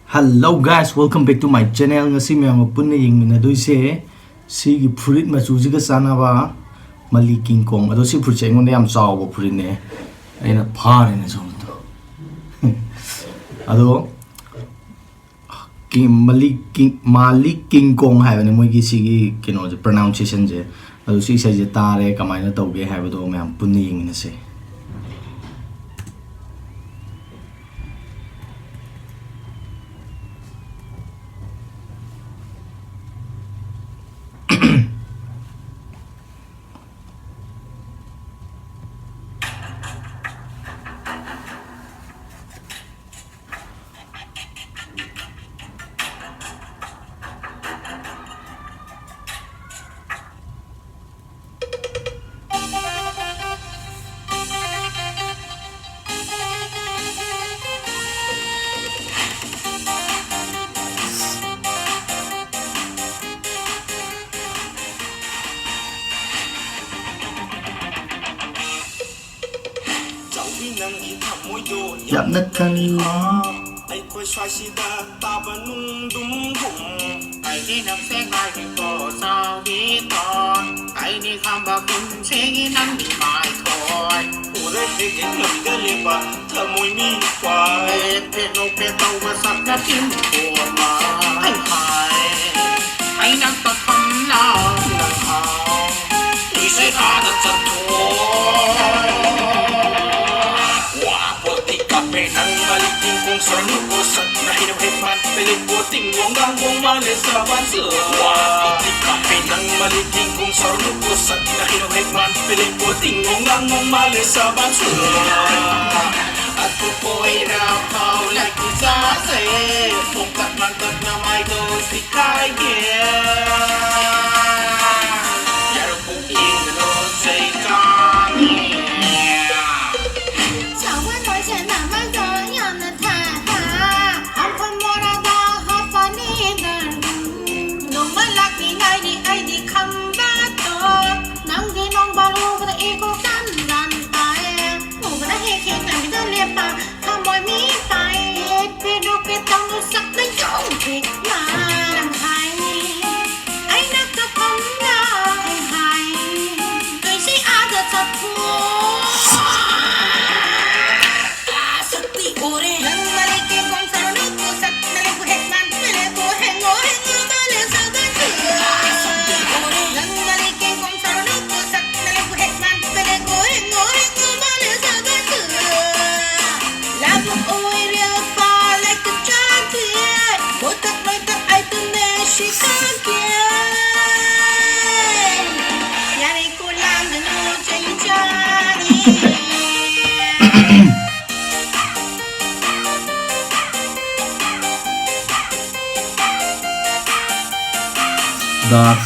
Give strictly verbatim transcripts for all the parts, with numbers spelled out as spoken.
Hello guys, welcome back to my channel. ꯉꯁꯤ ꯃꯌꯥꯝꯒ ꯄꯨꯟꯅ ꯌꯦꯡꯃꯤꯟꯅꯗꯣꯏꯁꯦ ꯁꯤꯒꯤ ꯐꯨꯔꯤꯠ ꯃꯆꯨꯁꯤꯒ ꯆꯥꯟꯅꯕ ꯃꯂꯤ ꯀꯤꯡ ꯀꯣꯡ꯫ ꯑꯗꯣ ꯁꯤ ꯐꯨꯔꯤꯠꯁꯦ ꯑꯩꯉꯣꯟꯗ ꯌꯥꯝ ꯆꯥꯎꯕ ꯐꯨꯔꯤꯠꯅꯦ, ꯑꯩꯅ ꯐꯥꯔꯤꯅꯦ ꯁꯣꯝꯗ꯫ ꯑꯗꯣ ꯀꯤꯡ, ꯃꯂꯤ ꯀꯤꯡ, ꯃꯥꯂꯤ ꯀꯤꯡ ꯀꯣꯡ ꯍꯥꯏꯕꯅꯦ ꯃꯣꯏꯒꯤ ꯁꯤꯒꯤ ꯀꯩꯅꯣꯁꯦ, pronunciation ꯁꯦ꯫ ꯑꯗꯣ ꯁꯤ ꯏꯁꯩꯁꯦ ꯇꯥꯔꯦ, ꯀꯃꯥꯏꯅ ꯇꯧꯒꯦ ꯍꯥꯏꯕꯗꯣ ꯃꯌꯥꯝ ꯄꯨꯟꯅ ꯌꯦꯡꯃꯤꯟꯅꯁꯦ꯫ ꯆꯥꯎꯕꯤ ꯅꯪꯒꯤ ꯊꯃꯣꯏꯗꯣ ꯌꯥꯝꯅ ꯀꯜꯂꯤ꯫ ꯑꯩꯈꯣꯏ ꯁ꯭ꯋꯥꯏꯁꯤꯗ ꯇꯥꯕ ꯅꯨꯡꯗꯨꯝꯒꯨꯝ꯫ ꯑꯩꯒꯤ ꯅꯪꯁꯦ ꯉꯥꯏꯔꯤꯀꯣ ꯆꯥꯎꯕꯤꯀꯣ꯫ ꯑꯩꯗꯤ ꯈꯝꯕ ꯀꯨꯝꯁꯤꯒꯤ ꯅꯪꯒꯤ ꯃꯥꯏꯊꯣꯏ꯫ ꯎꯔ ꯍꯦꯛ ꯍꯦꯛ ꯂꯝꯗ ꯂꯦꯞꯄ ꯊꯃꯣꯏ ꯃꯤ ꯄꯥꯏ꯫ ꯄꯦꯠ ꯅꯣꯛ ꯄꯦꯠ ꯇꯧꯕ ꯁꯛꯅ ꯇꯤꯟ ꯄꯣꯝꯃ꯫ ꯍꯩ ꯍꯥꯏ꯫ ꯑꯩꯅ ꯀꯐꯝ ꯂꯥꯎꯅ ꯍꯥꯎ꯫ ꯅꯨꯡꯁꯤꯠ ꯍꯥꯟꯅ ꯆꯠꯊꯣꯛ꯫ ꯋꯥ ꯄꯣꯠꯇꯤ ꯀꯥꯞꯄꯦ ꯅꯪ ꯃꯂꯤꯛ ꯀꯤꯡ ꯀꯣꯡ ꯁꯣꯔ ꯅꯨꯀꯣ ꯁꯛꯅ ꯍꯩꯅꯧ ꯍꯦꯛ ꯃꯥꯟ ꯄꯦꯂꯦꯠ ꯄꯣꯠ ꯇꯤꯡ ꯋꯣꯡ ꯒꯥꯡ ꯋꯣꯡ ꯃꯥꯂꯦ ꯁꯥꯕꯥꯟ ꯁꯨ꯫ ꯋꯥ ꯄꯣꯠꯇꯤ ꯀꯥꯞꯄꯦ ꯅꯪ ꯃꯂꯤꯛ ꯀꯤꯡ ꯀꯣꯡ ꯁꯣꯔ ꯅꯨꯀꯣ ꯁꯛꯅ ꯍꯩꯅꯧ ꯍꯦꯛ ꯃꯥꯟ ꯄꯦꯂꯦꯠ ꯄꯣꯠ ꯇꯤꯡ ꯋꯣꯡ ꯒꯥꯡ ꯋꯣꯡ ꯃꯥꯂꯦ ꯁꯥꯕꯥꯟ ꯁꯨ꯫ ꯑꯗꯨ ꯑꯣꯏꯔ ꯐꯥꯎ ꯂꯥꯏꯛ ꯆꯥꯁꯦ ꯄꯣꯛꯇꯛ ꯃꯟꯇꯛꯅ ꯃꯥꯏꯗꯣ ꯁꯤꯈꯥꯏꯒꯦ꯫ ꯌꯥꯔꯣ ꯄꯨꯛ ꯌꯦꯡꯒꯅꯣ ꯆꯩ ꯀꯥꯅꯤ꯫ ꯆꯥꯎꯕ ꯅꯣꯏꯁꯦ ꯅꯥꯃꯩꯗꯣ ꯌꯥꯝꯅ ꯊꯥ ꯊꯥ꯫ ꯑꯝꯐꯝ ꯃꯣꯔꯥꯗ ꯍꯥꯞꯄꯅꯤ ꯗꯔꯗꯨꯝ꯫ ꯅꯣꯡꯃ ꯂꯥꯛꯅꯤꯡꯉꯥꯏꯅꯤ ꯑꯩꯗꯤ ꯈꯪꯕꯗꯣ꯫ ꯅꯪꯗꯤ ꯅꯣꯡ ꯕꯥꯔꯨꯕꯗ ꯏꯀꯣꯛ ꯇꯝ ꯇꯝ ꯇꯥꯏꯌꯦ꯫ ꯎꯕꯗ ꯍꯦꯛ ꯍꯦꯛ ꯂꯝꯕꯤꯗ ꯂꯦꯞꯄ ꯊꯃꯣꯏ ꯃꯤ ꯄꯥꯏ꯫ ꯄꯦꯗ꯭ꯔꯣ ꯄꯦꯇ꯭ꯔꯣ ꯁꯛ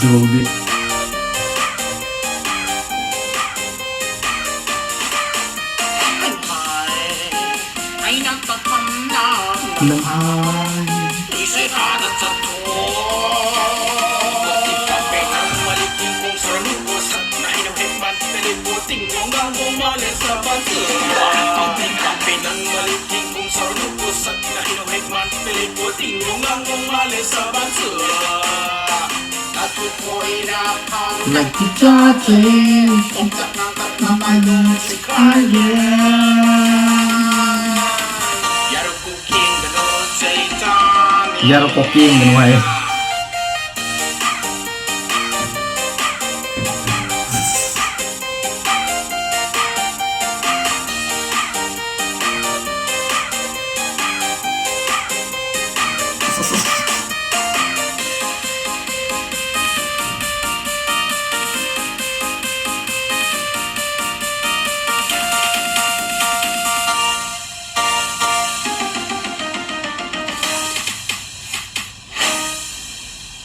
ꯍꯧꯖꯤꯛꯐꯥꯎꯗꯤ꯫ ꯅꯪ ꯍꯥꯏ꯫ ꯂꯥꯏꯛꯇꯤ ꯆꯥꯗ꯭ꯔꯦ꯫ ꯃꯃꯥꯏꯗꯣ ꯁꯤꯈꯥꯏꯔꯦ꯫ ꯌꯥꯔꯣ ꯀꯣꯛ ꯌꯦꯡꯒꯅꯨ ꯍꯥꯏ꯫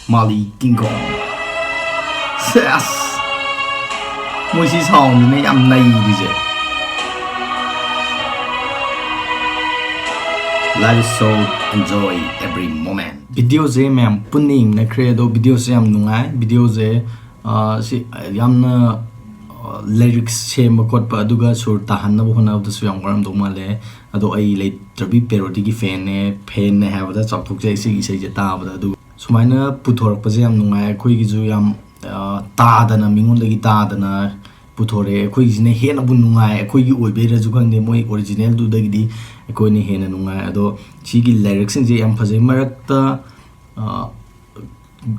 ꯃꯥꯂꯤ ꯀꯤꯡ ꯀꯣꯡ꯫ ꯁꯦꯁ! ꯃꯣꯏ ꯁꯤ ꯁꯥꯎꯟꯁꯤꯅ ꯌꯥꯝ ꯅꯩꯔꯤꯁꯦ꯫ Life is so enjoy every moment. ꯚꯤꯗꯤꯑꯣꯁꯦ ꯃꯌꯥꯝ ꯄꯨꯟꯅ ꯌꯦꯡꯅꯈ꯭ꯔꯦ, ꯑꯗꯣ ꯚꯤꯗꯤꯑꯣꯁꯦ ꯌꯥꯝ ꯅꯨꯡꯉꯥꯏ꯫ ꯚꯤꯗꯤꯑꯣꯁꯦ, ꯑ, ꯁꯤ ꯌꯥꯝꯅ, ꯑ, ꯂꯤꯔꯤꯛꯁ ꯁꯦꯝꯕ ꯈꯣꯠꯄ ꯑꯗꯨꯒ ꯁꯨꯔ ꯇꯥꯍꯟꯅꯕ ꯍꯣꯠꯅꯕꯗꯁꯨ ꯌꯥꯝ ꯋꯥꯔꯝꯗꯧ ꯃꯥꯜꯂꯦ꯫ ꯑꯗꯣ ꯑꯩ ꯂꯩꯇ꯭ꯔꯕꯤ ꯄꯦꯔꯣꯗꯤꯒꯤ ꯐꯦꯟꯅꯦ, ꯐꯦꯟꯅꯦ ꯍꯥꯏꯕꯗ ꯆꯥꯎꯊꯣꯛꯆꯩ ꯁꯤꯒꯤ ꯏꯁꯩꯁꯦ ꯇꯥꯕꯗ꯫ ꯑꯗꯨꯒ ꯁꯨꯃꯥꯏꯅ ꯄꯨꯊꯣꯔꯛꯄꯁꯦ ꯌꯥꯝ ꯅꯨꯡꯉꯥꯏ꯫ ꯑꯩꯈꯣꯏꯒꯤꯁꯨ ꯌꯥꯝ, ꯑ, ꯇꯥꯗꯅ, ꯃꯤꯉꯣꯟꯗꯒꯤ ꯇꯥꯗꯅ ꯄꯨꯊꯣꯔꯛꯑꯦ꯫ ꯑꯩꯈꯣꯏꯒꯤꯁꯤꯅ ꯍꯦꯟꯅꯕꯨ ꯅꯨꯡꯉꯥꯏ, ꯑꯩꯈꯣꯏꯒꯤ ꯑꯣꯏꯕꯩꯔꯁꯨ ꯈꯪꯗꯦ, ꯃꯣꯏ ꯑꯣꯔꯤꯖꯤꯅꯦꯜꯗꯨꯗꯒꯤꯗꯤ ꯑꯩꯈꯣꯏꯅ ꯍꯦꯟꯅ ꯅꯨꯡꯉꯥꯏ꯫ ꯑꯗꯣ ꯁꯤꯒꯤ ꯂꯥꯏꯔꯤꯛꯁꯤꯡꯁꯦ ꯌꯥꯝ ꯐꯖꯩ꯫ ꯃꯔꯛꯇ, ꯑ,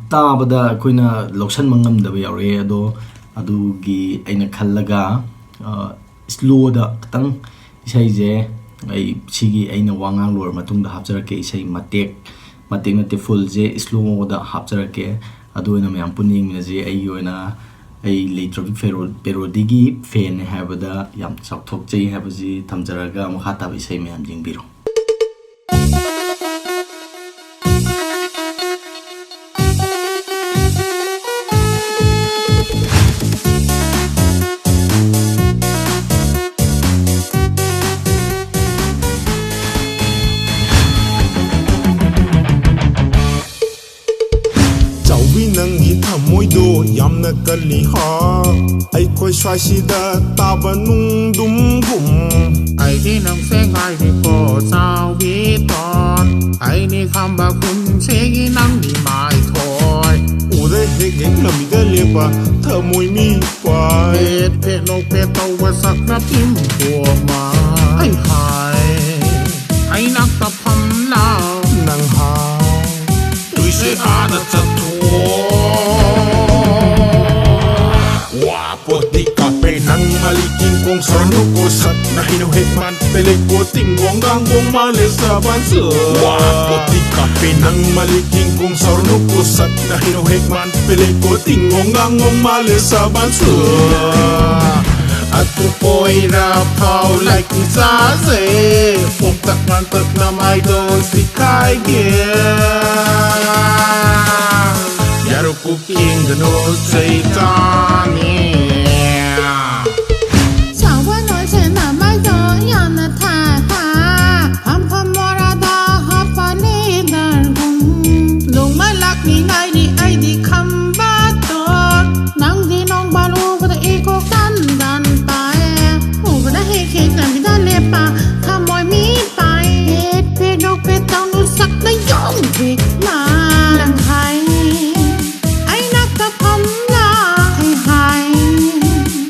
ꯇꯥꯕꯗ ꯑꯩꯈꯣꯏꯅ ꯂꯧꯁꯟꯕ ꯉꯝꯗꯕ ꯌꯥꯎꯔꯛꯑꯦ꯫ ꯑꯗꯣ ꯑꯗꯨꯒꯤ ꯑꯩꯅ ꯈꯜꯂꯒ, ꯑ, ꯁ꯭ꯂꯣꯗ ꯈꯤꯇꯪ ꯏꯁꯩꯁꯦ ꯑꯩ ꯁꯤꯒꯤ ꯑꯩꯅ ꯋꯥ ꯉꯥꯡ ꯂꯣꯏꯔ ꯃꯇꯨꯡꯗ ꯍꯥꯞꯆꯔꯛꯀꯦ꯫ ꯏꯁꯩ ꯃꯇꯦꯛ, ꯃꯇꯦꯛ ꯅꯠꯇꯦ, ꯐꯨꯜꯁꯦ ꯁ꯭ꯂꯣꯗ ꯍꯥꯞꯆꯔꯛꯀꯦ꯫ ꯑꯗꯨ ꯑꯣꯏꯅ ꯃꯌꯥꯝ ꯄꯨꯟꯅ ꯌꯦꯡꯃꯤꯟꯅꯁꯦ꯫ ꯑꯩꯒꯤ ꯑꯣꯏꯅ ꯑꯩ ꯂꯩꯇ꯭ꯔꯕꯤ ꯐꯦꯔꯣ-, ꯄꯦꯔꯣꯗꯤꯒꯤ ꯐꯦꯟꯅꯦ ꯍꯥꯏꯕꯗ ꯌꯥꯝ ꯆꯥꯎꯊꯣꯛꯆꯩ ꯍꯥꯏꯕꯁꯤ ꯊꯝꯖꯔꯒ ꯃꯈꯥ ꯇꯥꯕ ꯏꯁꯩ ꯃꯌꯥꯝ ꯌꯦꯡꯕꯤꯔꯣ꯫ ꯅꯤꯍꯥ ꯑꯩꯈꯣꯏ ꯁ꯭ꯋꯥꯏꯁꯤꯗ ꯇꯥꯕ ꯅꯨꯡꯗꯨꯝꯒꯨꯝ꯫ ꯑꯩꯗꯤ ꯅꯪꯁꯦ ꯉꯥꯏꯔꯤꯀꯣ ꯆꯥꯎꯕꯤ ꯇꯣꯟ꯫ ꯑꯩꯗꯤ ꯈꯝꯕ ꯈꯨꯟꯁꯤꯒꯤ ꯅꯪꯒꯤ ꯃꯥꯏꯊꯣꯏ꯫ ꯎꯔꯦ ꯍꯦꯛ ꯍꯦꯛ ꯂꯝꯕꯤꯗ ꯂꯦꯞꯄ ꯊꯃꯣꯏ ꯃꯤ ꯄꯥꯏ꯫ ꯐꯦꯠ ꯐꯦꯠ ꯅꯣꯛ ꯐꯦꯠ ꯇꯧꯕ ꯁꯛꯅ ꯄꯤꯝꯄꯣꯃ꯫ ꯑꯩ ꯍꯥꯏ ꯑꯩ ꯅꯥꯛꯇ ꯐꯝꯂꯥꯎ꯫ ꯅꯪ ꯍꯥꯏ ꯇꯨꯏꯁꯦ ꯑꯥꯗ ꯆꯠꯊꯣꯛꯑꯣ꯫ ꯋꯥ ꯄꯣꯠꯇꯤ ꯀꯥꯞꯄꯦ ꯅꯪ ꯃꯂꯤ ꯀꯤꯡ ꯀꯣꯡ ꯁꯣꯔꯅꯨꯀꯣ ꯁꯛꯅ ꯍꯩꯅꯧ ꯍꯦꯛ ꯃꯥꯟ ꯄꯦꯂꯦꯀꯣ ꯇꯤꯡꯒꯣꯡ ꯒꯥꯡꯒꯣꯡ ꯃꯥꯂꯦ ꯁꯥꯕꯥꯟꯁꯨ꯫ ꯋꯥ ꯄꯣꯠꯇꯤ ꯀꯥꯞꯄꯦ ꯅꯪ ꯃꯂꯤ ꯀꯤꯡ ꯀꯣꯡ ꯁꯣꯔꯅꯨꯀꯣ ꯁꯛꯅ ꯍꯩꯅꯧ ꯍꯦꯛ ꯃꯥꯟ ꯄꯦꯂꯦꯀꯣ ꯇꯤꯡꯒꯣꯡ ꯒꯥꯡꯒꯣꯡ ꯃꯥꯂꯦ ꯁꯥꯕꯥꯟꯁꯨ꯫ ꯑꯗꯨ ꯑꯣꯏꯔ ꯐꯥꯎ ꯂꯥꯏꯛ ꯆꯥꯁꯦ꯫ ꯄꯣꯛꯇꯛ ꯉꯥꯡꯇꯛꯅ ꯃꯥꯏꯗꯣ ꯁꯤꯈꯥꯏꯒꯦ꯫ ꯌꯥꯔꯣ ꯀꯨꯀꯤꯡꯗꯅꯣ ꯆꯩꯇꯥꯅꯤ꯫ ꯁꯥꯎꯕ ꯅꯣꯏꯁꯦ ꯅꯃꯥꯏꯗꯣ ꯌꯥꯝꯅ ꯊꯥ ꯊꯥ꯫ ꯐꯝ ꯐꯝ ꯃꯣꯔꯥꯗ ꯍꯥꯞꯄꯅꯤ ꯗꯔꯒꯨꯝ꯫ ꯅꯣꯡꯃ ꯂꯥꯛꯅꯤꯡꯉꯥꯏꯅꯤ ꯑꯩꯗꯤ ꯈꯝꯕ ꯇꯣꯟ꯫ ꯅꯪꯗꯤ ꯅꯣꯡ ꯕꯥꯜ ꯎꯕꯗ ꯏꯀꯣꯛ ꯇꯟ ꯇꯟ ꯇꯥꯏ꯫ ꯎꯕꯗ ꯍꯦꯛ ꯍꯦꯛ ꯂꯝꯕꯤꯗ ꯂꯦꯞꯄ ꯊꯃꯣꯏ ꯃꯤ ꯄꯥꯏ꯫ ꯐꯦꯠ ꯐꯦꯠ ꯅꯣꯛ ꯐꯦꯠ ꯇꯧꯅꯨ ꯁꯛꯅ ꯌꯣꯡ ꯐꯦꯠ ꯃꯥ꯫ ꯅꯪ ꯍꯥꯏ ꯑꯩ ꯅꯥꯛꯇ ꯐꯝꯅ ꯑꯩ ꯍꯥꯏ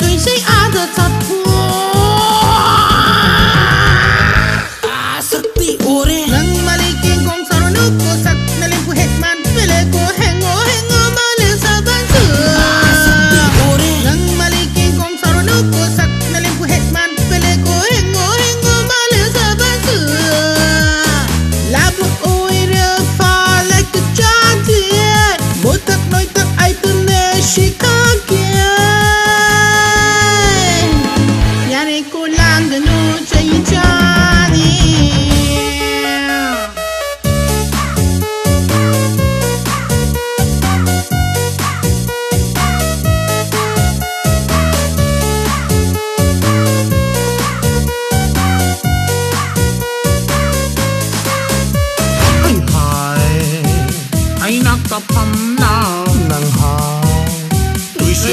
ꯅꯣꯏꯁꯦ ꯑꯥꯗ ꯆꯠꯊꯣꯛ꯫ ꯁꯛꯇꯤ ꯎꯔꯦ ꯅꯪ ꯃꯂꯤ ꯀꯤꯡ ꯀꯣꯡ ꯁꯣꯔꯅꯨꯀꯣ ꯁꯛꯅ ꯂꯦꯝꯄꯨ ꯍꯦꯛ ꯃꯥꯟ ꯄꯦꯂꯦꯀꯣ ꯍꯦꯡꯉꯣ ꯍꯦꯡꯉꯣ ꯃꯥꯂꯦ ꯁꯥꯕꯥꯟꯁꯨ꯫ ꯁꯛꯇꯤ ꯎꯔꯦ ꯅꯪ ꯃꯂꯤ ꯀꯤꯡ ꯀꯣꯡ ꯁꯣꯔꯅꯨꯀꯣ ꯁꯛꯅ ꯂꯦꯝꯄꯨ ꯍꯦꯛ ꯃꯥꯟ ꯄꯦꯂꯦꯀꯣ ꯍꯦꯡꯉꯣ ꯍꯦꯡꯉꯣ ꯃꯥꯂꯦ ꯁꯥꯕꯥꯟꯁꯨ꯫ ꯂꯥꯕ ꯑꯣꯏꯔ ꯐꯥꯂꯦꯛ ꯆꯥꯗꯦ ꯃꯣꯏꯇꯛ ꯅꯣꯏꯇꯛ ꯑꯩ ꯇꯨꯅꯦ ꯁꯤꯀꯥꯀꯦ꯫ ꯌꯥꯔꯦ ꯀꯣ ꯂꯥꯡꯒꯅꯨ ꯆꯩ ꯆꯥꯅꯤ꯫ ꯑꯩ ꯍꯥꯏ ꯑꯩ ꯅꯥꯛꯇ ꯐꯝꯂꯥꯎ꯫ ꯅꯪ ꯍꯥꯏ ꯇꯨꯏꯁꯦ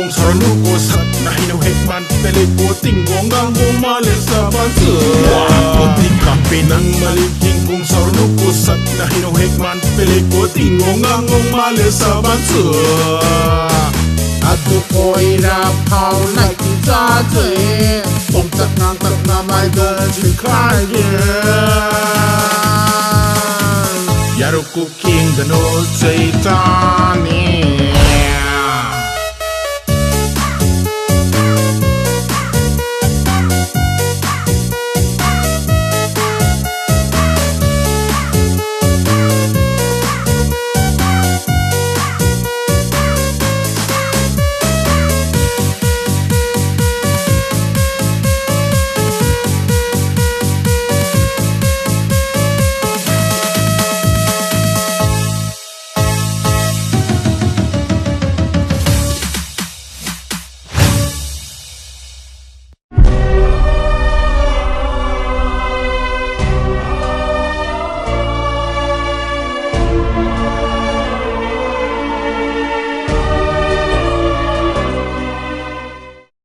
Saranu ko sat na hino hek man pele ko ting gong gang gong male saban su. Wa, ko ting kampe nang malik king gong saranu ko sat na hino hek man pele ko ting gong gang gong male saban su. Atu koira phau lai ki cha che. Pong chak ngang tak na mai ga chi khai ge. Yaru ku king da no chei ta ni.